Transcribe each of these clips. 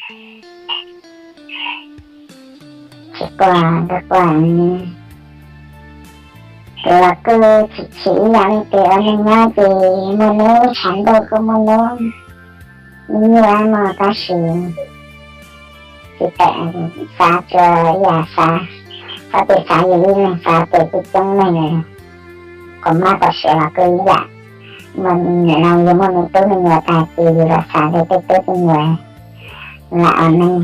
Tsis quaj, tsis quaj, tus los kuj tsis chim ib yam li tus ua neej nyob ces muaj hnub tshav ntuj kuj muaj hnub nyiaj muaj, tab sis tsis tawm, xav tsuas ib yam xav, txhob tias xav yus ib leeg, xav tias coob coob neeg, quas mab quas suav los kuj ib yam. Muaj nim no yus muaj me tub me nyuam tag ces yus los xav tias tej tub tej nyuam lam ua neej.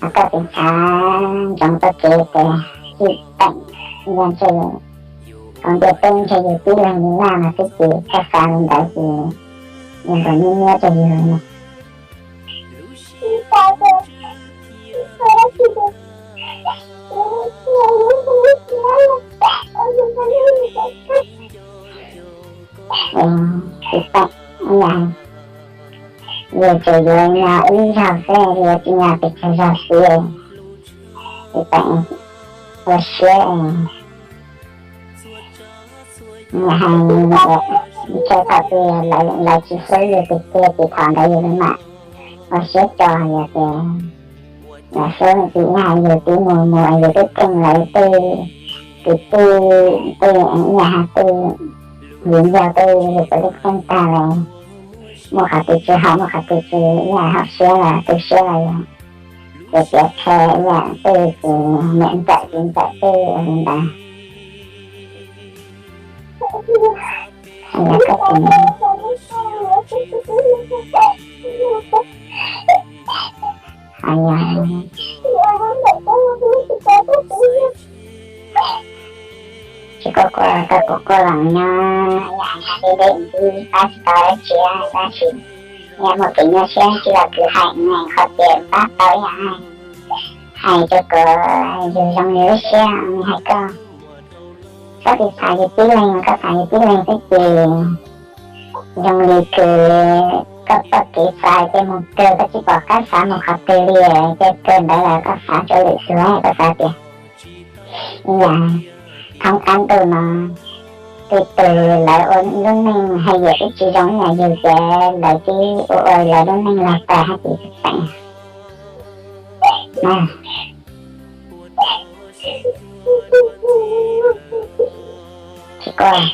Koj tseem xav ntsoov txoj kev tias tsis teem, yog ntshe, thaum ntiaj teb ntshe yus tib leeg li laj no xwb ces koj xav li ntawd ces yus nkaus nyiab nyiab rau yus no. Tsis teem, yus tseem yuav nyob ib zaug xwb, yuav tsis nyob pes tsawg zaug xwb. Tsis teem, ua siab. Hais ntshe thaum twg lawv tsis hlub yus tiag tiag ces thaum ntawd yus mam ua siab tso, yog tias lawv hlub ces ib hais yus twb mus mus, yus twb kheej lawv tej kwv tij, tej ib yam hais tej viv ncaus tej, yus puav leej kheej tag lawm. Muaj qhov twg tsis haum, muaj qhov twg tsis ib yam haum siab los tu siab los yog ces tias qhia ib yam tej ces niam ntxawm txiv ntxawm tej li ntawd. Yog koj tseem, yog tsis quaj quaj, koj quaj quaj los nyob, yam deb deb ntxwb pab tsis tau dab tsi, tab sis yog muaj kev nyuaj siab tsis los kwv hais, qhov tias pab tau yam hais rau kuv, yus zoo li lub siab hais koj. Koj tsis xav yus tib leeg, koj xav yus tib leeg xwb ces zoo li kws koj txoj kev xav ces mus kawg, koj tsis pom qab xav mus qhov twg li, ces kawg ntawd los koj xav rau lwm tus, koj xav tias ib yam thoob qab ntuj no, tej tug lawv ua lub neej haj yam twb tsis zoo ib yam yus ces lawv twb ua ua lawv lub neej los tag hab ces tsis teem. Tsis quaj,